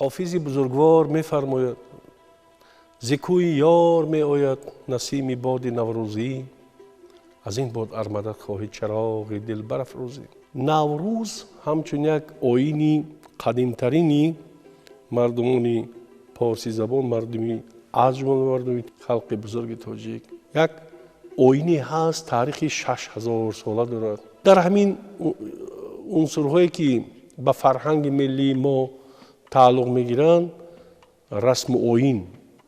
Ҳофизи бузургвор мефармояд: зи кӯи ёр меояд насими боди наврӯзӣ, аз ин бод армадад хоҳӣ чароғи дил барафрӯзӣ. Наврӯз ҳамчун як оини қадимтарини мардумони порсизабон, мардуми аз ҷумла мардуми халқи бузурги тоҷик, як оине ҳаст, таърихи 6000 сола дорад. Дар ҳамин унсурҳое ки ба фарҳанги миллии мо тааллуқ мегиранд, расму оин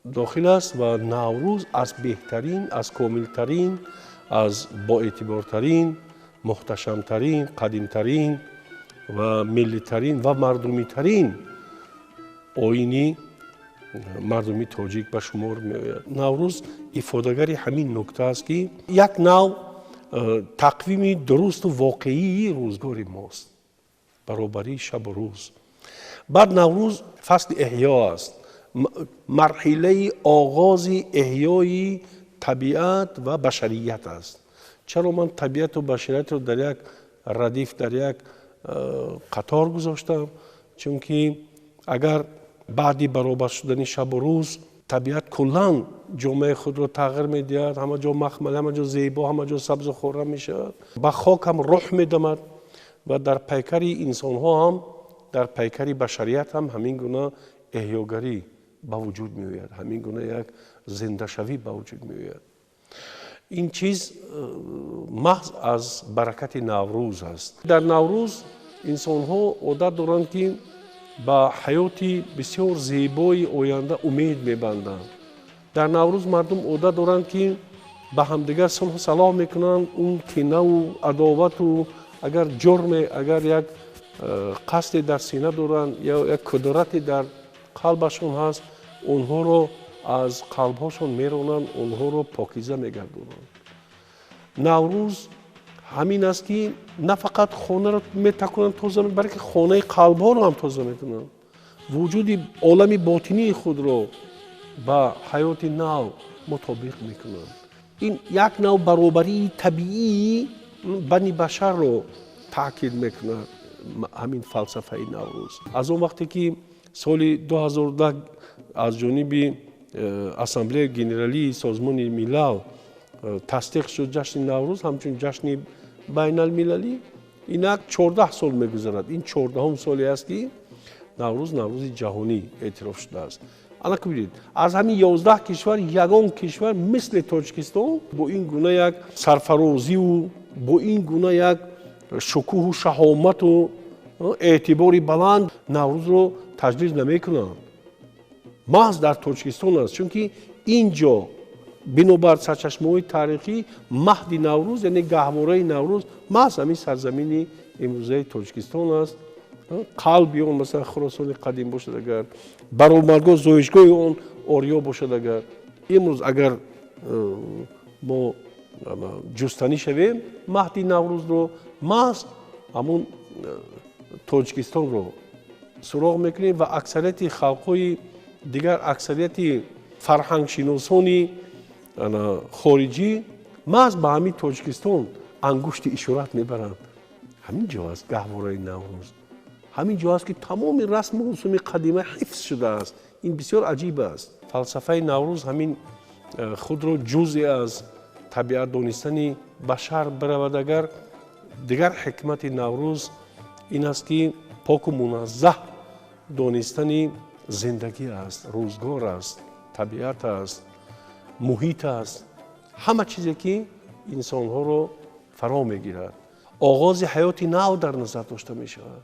дохил аст ва Наврӯз аз беҳтарин, аз комилтарин, аз боэътибортарин, муҳташамтарин, қадимтарин ва миллитарин ва мардумитарин оини мардуми тоҷик ба шумор меояд. Наврӯз ифодагари ҳамин нукта аст, ки як нав тақвими дурусту воқеии рӯзгори мост, баробарии шабу рӯз. Баъд Наврӯз фасли эҳё аст, марҳилаи оғози эҳёи табиат ва башарият аст. Чаро ман табиату башариятро дар як радиф, дар як қатор гузоштам? Чунки агар баъди баробар шудани шабу рӯз табиат куллан ҷомеаи худро тағйир медиҳад, ҳама ҷо махмал, ҳама ҷо зебо, ҳама ҷо сабзу хуррам мешавад, ба хок ҳам рӯҳ медамад ва дар пайкари инсонҳо ҳам, дар пайкари башарият ҳам ҳамин гуна эҳёгарӣ ба вуҷуд меояд, ҳамин гуна як зиндашавӣ ба вуҷуд меояд. Ин чиз маҳз аз баракати Наврӯз аст. Дар Наврӯз инсонҳо одат доранд, ки ба ҳаёти бисёр зебои оянда умед мебанданд. Дар Наврӯз мардум одат доранд, ки ба ҳамдигар сулҳу салоҳ мекунанд. Он кинаву адовату агар ҷурме, агар як қасде дар сина доранд ё як кудрате дар қалбашон ҳаст, онҳоро аз қалбҳошон меронанд, онҳоро покиза мегардонанд. Наврӯз ҳамин аст, ки на фақат хонаро метакунанд тоза, балки хонаи қалбҳоро ҳам тоза мекунанд, вуҷуди олами ботинии худро ба ҳаёти нав мутобиқ мекунанд. Ин як нав баробарии табиии бани башарро таъкид мекунад ҳамин фалсафаи Наврӯз. Аз он вақте ки соли 2010 аз ҷониби Ассамблеяи Генералии Созмони Милал тасдиқ шуд ҷашни Наврӯз ҳамчун ҷашни байналмилалӣ, инак 14 сол мегузарад. Ин 14-ум соле аст, ки Наврӯз Наврӯзи ҷаҳонӣ эътироф шудааст. Ана бибинед, аз ҳамин 11 кишвар ягон кишвар мисли Тоҷикистон бо ин гуна як сарфарозиву бо ин гуна як шукӯҳу шаҳомату эътибори баланд Наврӯзро таҷлил намекунанд. Маҳз дар Тоҷикистон аст, чунки ин ҷо бинобар сарчашмаҳои таърихӣ маҳди Наврӯз, яъне гаҳвораи Наврӯз, маҳз ҳамин сарзамини имрӯзаи Тоҷикистон аст. Қалби он масалан Хуросони қадим бошад, агар баромадгоҳ, зоишгоҳи он Орё бошад, агар имрӯз агар мо ҷустанӣ шавем маҳди Наврӯзро, маҳз ҳамун Тоҷикистонро суроғ мекунем ва аксарияти халқҳои дигар, аксарияти фарҳангшиносони хориҷӣ маҳз ба ҳамин Тоҷикистон ангушти ишорат мебаранд. Ҳамин ҷо аст гаҳвораи Наврӯз, ҳамин ҷо аст, ки тамоми расму русуми қадима ҳифз шудааст. Ин бисёр аҷиб аст. Фалсафаи Наврӯз ҳамин худро ҷузъе аз табиат донистани башар биравад. Агар дигар ҳикмати Наврӯз ин аст, ки поку муназзаҳ донистани зиндагӣ аст, рӯзгор аст, табиат аст, муҳит аст, ҳама чизе ки инсонҳоро фаро мегирад. Оғози ҳаёти нав дар назар дошта мешавад.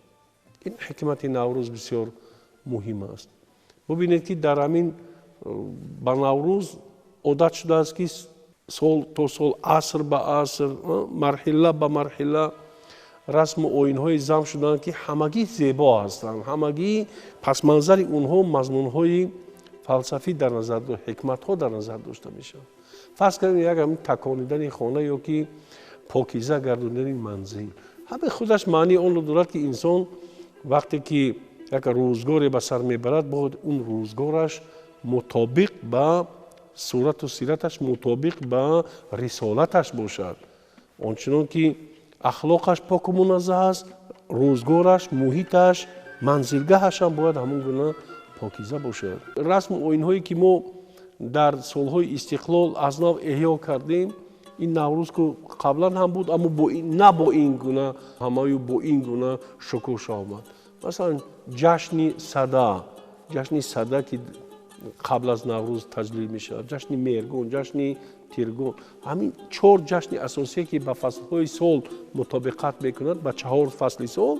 Ин ҳикмати Наврӯз бисёр муҳим аст. Бубинед, ки дар ҳамин ба Наврӯз одат шудааст, ки сол то сол, аср ба аср, марҳила ба марҳила расму оинҳои зам шуданд, ки ҳамагӣ зебо ҳастанд, ҳамагӣ пасманзари онҳо мазмунҳои фалсафӣ дар назар, ҳикматҳо дар назар дошта мешаванд. Фарз кардем, як ҳамин таконидани хона ё ки покиза гардондани манзил, ҳамаи худаш маънии онро дорад, ки инсон вақте ки як рӯзгоре ба сар мебарад, бояд он рӯзгораш мутобиқ ба сурату сираташ, мутобиқ ба рисолаташ бошад. Он чунон ки ахлоқаш поку муназзаҳ аст, рӯзгораш, муҳиташ, Манзилгаҳаш ҳам бояд ҳамон гуна покиза бошад. Расму оинҳое ки мо дар солҳои истиқлол аз нав эҳё кардем, ин Наврӯз ку қаблан ҳам буд, аммо на бо ин гуна ҳамаю бо ин гуна шукӯҳ омад. Масалан, ҷашни Сада, ҷашни Сада ки қабл аз Наврӯз таҷлил мешавад, ҷашни Меҳргон, ҷашни Тиргон, ҳамин чор ҷашни асосие ки ба фаслҳои сол мутобиқат мекунад, ба чаҳор фасли сол,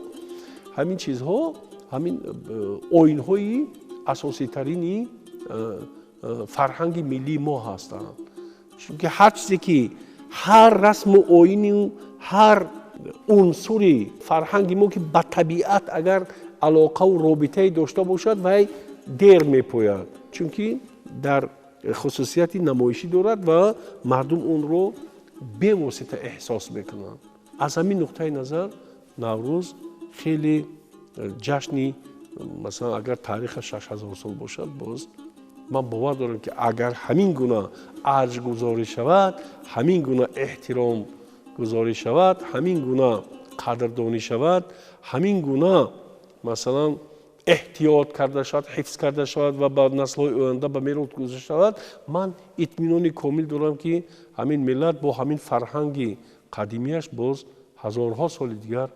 ҳамин чизҳо ҳамин оинҳои асоситарини фарҳанги миллии мо ҳастанд. Чунки ҳар чизе ки ҳар расму оину ҳар унсури фарҳанги мо ки ба табиат агар алоқаву робитае дошта бошад, вай дер мепояд, чунки дар хусусияти намоишӣ дорад ва мардум онро бевосита эҳсос мекунанд. Аз ҳамин нуқтаи назар Наврӯз хеле ҷашни, масалан, агар таъриха 6000 сол бошад, боз ман бовар дорам ки агар ҳамин гуна арҷгузорӣ шавад, ҳамин гуна эҳтиром гузорӣ шавад, ҳамин гуна қадрдонӣ шавад, ҳамин гуна, масалан, эҳтиёт карда шавад, ҳифз карда шавад ва ба наслҳои оянда ба мерос гузошта шавад, ман итминони комил дорам ки ҳамин миллат бо ҳамин фарҳанги қадимияш боз ҳазорҳо соли дигар